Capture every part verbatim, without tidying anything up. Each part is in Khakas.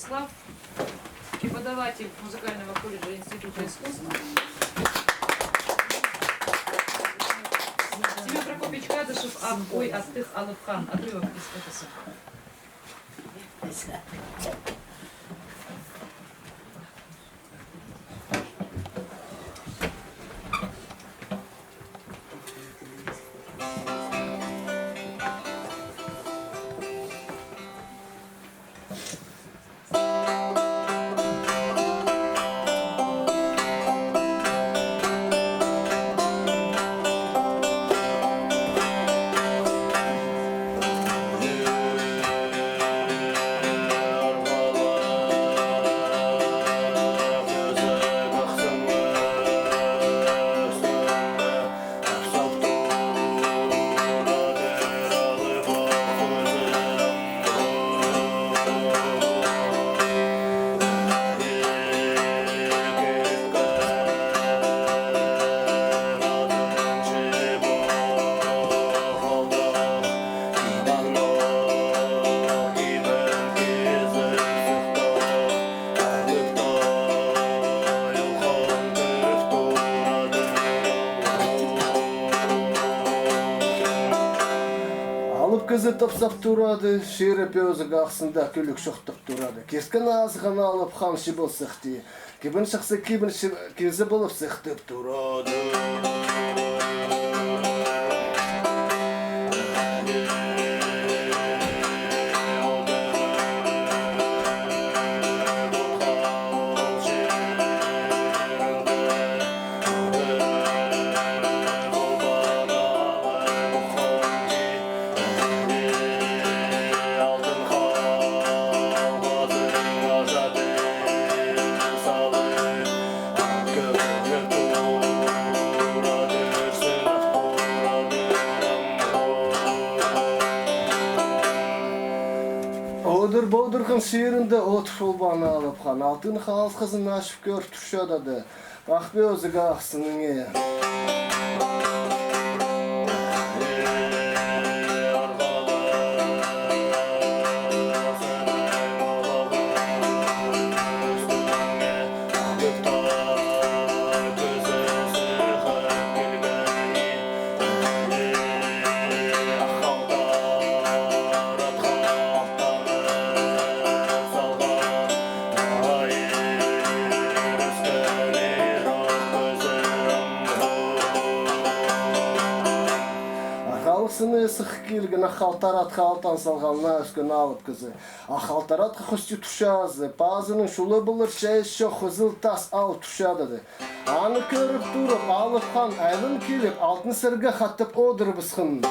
Слав, преподаватель музыкального колледжа Института искусств. Семён Прокопьевич Кадышев, «Ах, ой, аттығ Алып Хан», отрывок из эпоса. Алып кізі тапсап турады, чирі пӧзік, ахсында кӱлӱк чоохтап турады. Кескен азыған Алып Хан чыбылсах тее, кибін чахсы, кибін чы-, кізі полып сыхтап турады. Одырып одырған чирінде одыр полбаан Алып Хан. Алтын халғазын ачып кӧр турчадады. Ах, пӧзік ахсыныңа. Арғалығ сыны сых килген, ах халтар атха алтан салған, наа ӧскен алып кізі. Ах халтар атха хости турчазы, пазының чулы полар чайыс чох хызыл тас алып турчадады. Аны кӧріп турып, Алып Хан айлан киліп, алтын сірге хатап одырыбысхан.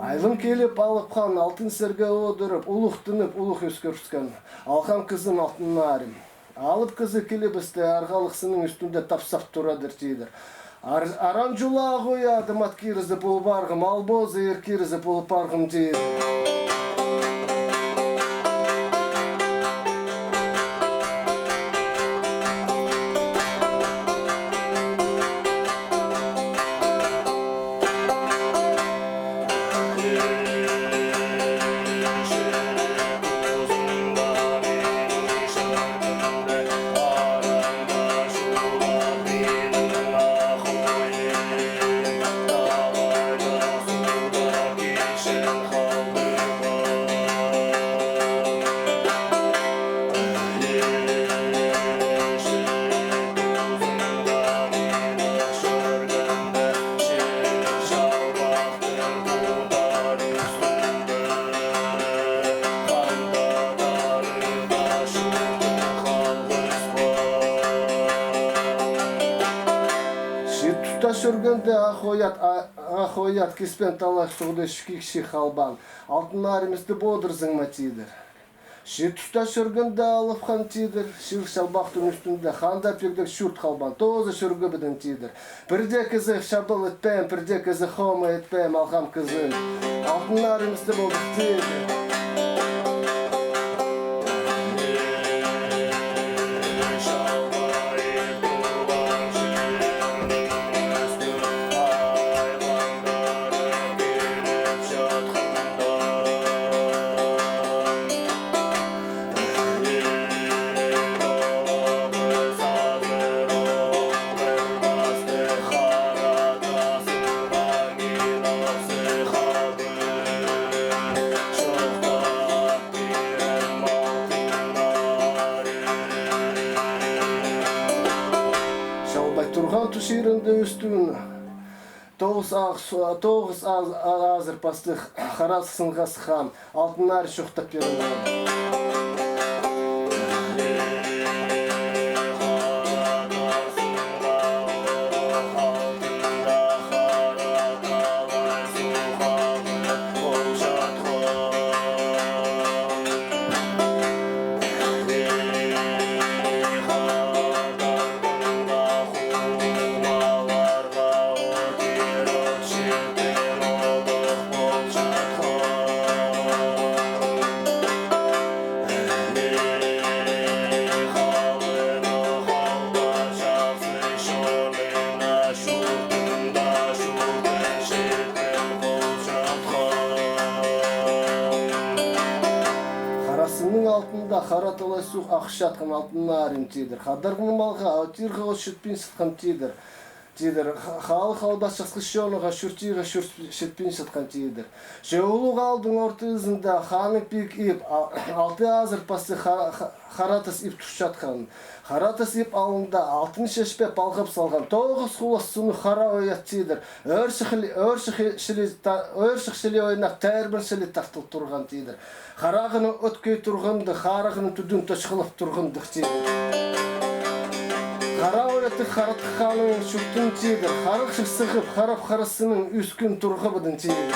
Айлан киліп, Алып Хан алтын сірге одырып, улуғ тынып, улуғ ӧскіріскен. Алған кізім алтын нарым. Алып кізі килібісті, арғалығ сынның ӱстӱнде тапсап турадыр, тидір. Ар-, аран чулағ ой, адым ат кирізі пол парғым, ал позы ир кирізі пол парғым, тидір. чӧргенде ах ой ат, а-, ах ой ат киспен таллар суғда чикче халбаан. Алтын Арымысты одырзың ма, тидір. Че туста чӧргенде алып хан, тидір, чир чалбахтың ӱстӱнде ханда пирдек чурт халбаан, тооза чӧргебідең, тидір. Пір дее кізі чабал итпеем, пір дее кізі хомай итпеем, алғам кізі. Алтын Арымысты одырзың, тидір. Чалбай турған тус чирінде ӱстӱн тоғыс ах-, тоғыс аз-, азыр пастығ хара сынға сыххан Алтын Арым чоохтап пирген. Хара сынның алтында хара талай суғ ахчатхан Алтын Арым, тидір. Хадарған малға, а тирге от читпин чатхан, тидір. Тидір, ха-, халых албас часхы чонға, чуртирға чурт читпин чатхан, тидір. Че улуғ аалдың ортызында ханның пик иб, а-, алты азыр пастығ ха-, ха-, хара тас иб турчатхан. Хара тас иб алнында алтын чечпе палғап салған. Тоғыс хулас сыны хара ой ат, тидір. Ӧрчіг чіли, ӧрчіг чіли та-, ӧрчіг чіли ойнап, тәрбін чіли тартыл турған, тидір. Харағының ӧткей турғандығ, харағының тӱдӱн тачхылап турғандығ, тидір. Хара ой аттығ Харатханның чуртын, тидір. Харах чых сығып, харап хара сынның ӱс кӱн турғабыдың, тидір.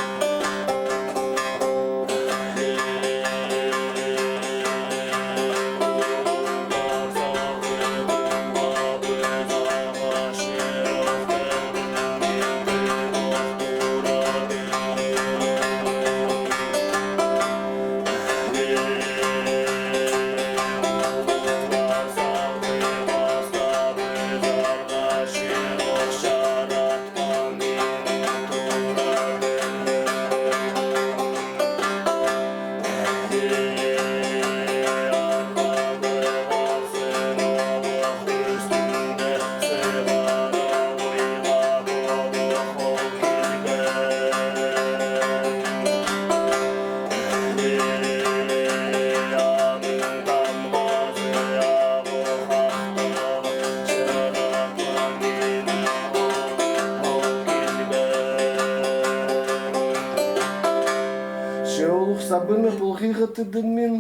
Че улуғ сабыны пулғиға тидім мин,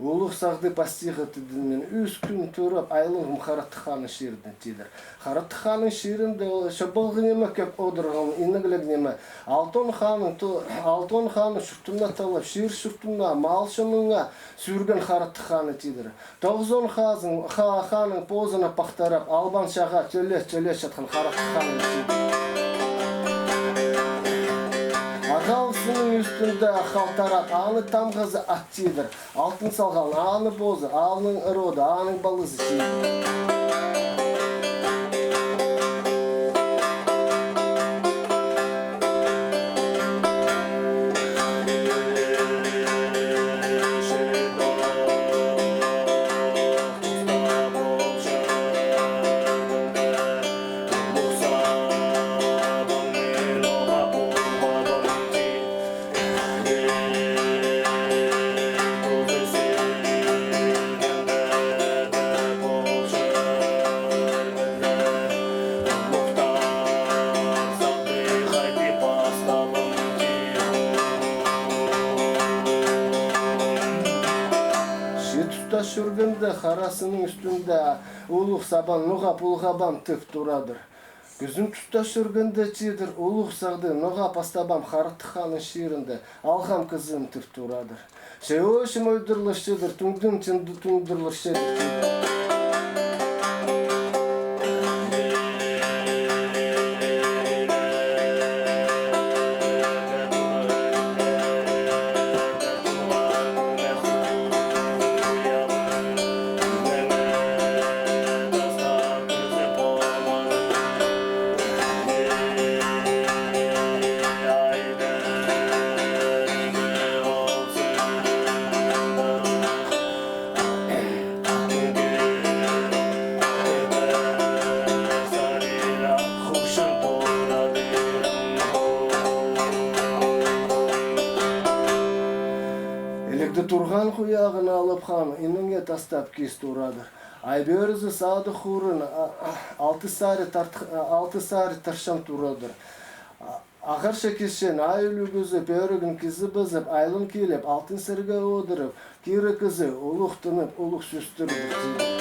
улуғ сағды пастиға тидім мин, ӱс кӱн турып, айланғам Харатханның чирінде, тидір. Харатханның чирінде ол чабалғы ниме кӧп одырған, инегліг ниме. Алтон ханның то-, Алтон ханның чуртына таллап, чир чуртына, мал чонына сӱрген Харатханны, тидір. Тоғызон хазың, ха-, ханның позына пахтарап, албан чаға тӧле, тӧле чатхан Харатханны, тидір. Ағалығ сынның ӱстӱнде халтарат, аны тамғазы ат, тидір. Алтын салған, аны позы, аның роды, аның палазы, тидір. Че туста чӧргенде хара сынның ӱстӱнде улуғ сабан ноға пулғабаан тіп турадыр. Кӱзің туста чӧргенде, тидір, улуғ сағды ноға пастабам Харахтығ ханның чирінде алғам кізім тіп турадыр. Че ӧӧчім ойдырлар, тидір, туңдың тин-, туңдырлар, тидір, тидір. Илігде турған хуяғын алып, хам иніңе тастап кис турадыр. Ай пӧрізі садығ хурын, а, а, алты сари тарт-, а, алты сари тарчан турадыр. А, ағарча кисчең ай ӱлӱкӱзі пӧрігін кизібізіп, айлан киліп, алтын сірге одырып, кирі кізі улуғ тынып, улуғ сӧстірдір, тидір.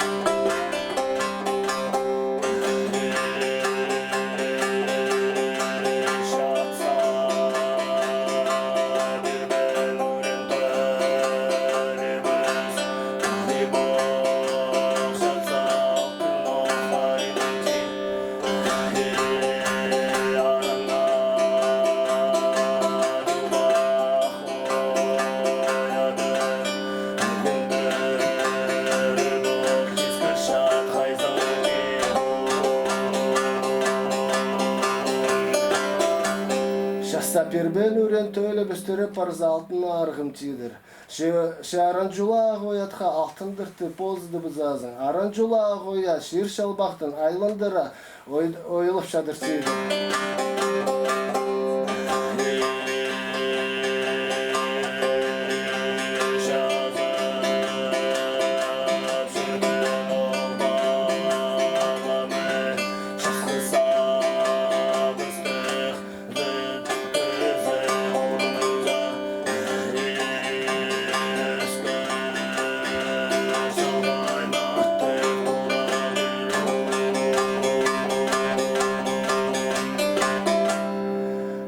Часта пирбеен ӱрен тӧлебістіре парза алтын арғым, тидір. Че, че Аранҷула ағай атха алтындыртып позыдыбызазың. Аранҷула ағай чир чалбахтың айландыра ой-, ойлап чадыр, тидір.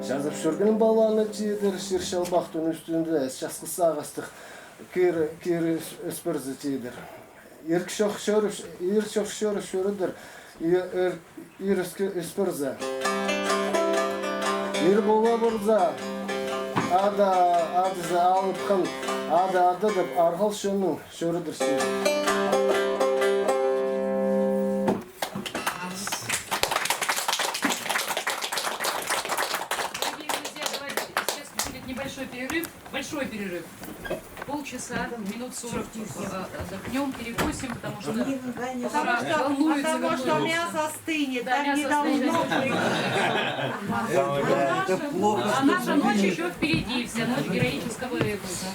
Чазап чӧрген паланы, тидір, чир чалбахтың ӱстӱнде часхы сағыстығ кир, кир ӧс-, ӧспірзе, тидір. Ир чох чӧріп, ир чох чӧріп чӧрідір, и-, ир, ир ӧске-, ӧспірзе. Ир пола парза, ада, адызы алыпхан, ада, ада тіп арғал чонның чӧрідір, тидір. Дорогие друзья, давайте сейчас будет небольшой перерыв. Большой перерыв. Полчаса, минут сорок, э, отдохнём, перекусим, потому что... Потому что, потому что мясо остынет, да, там не должно быть. А наша ночь ещё впереди, вся ночь героического эпоса.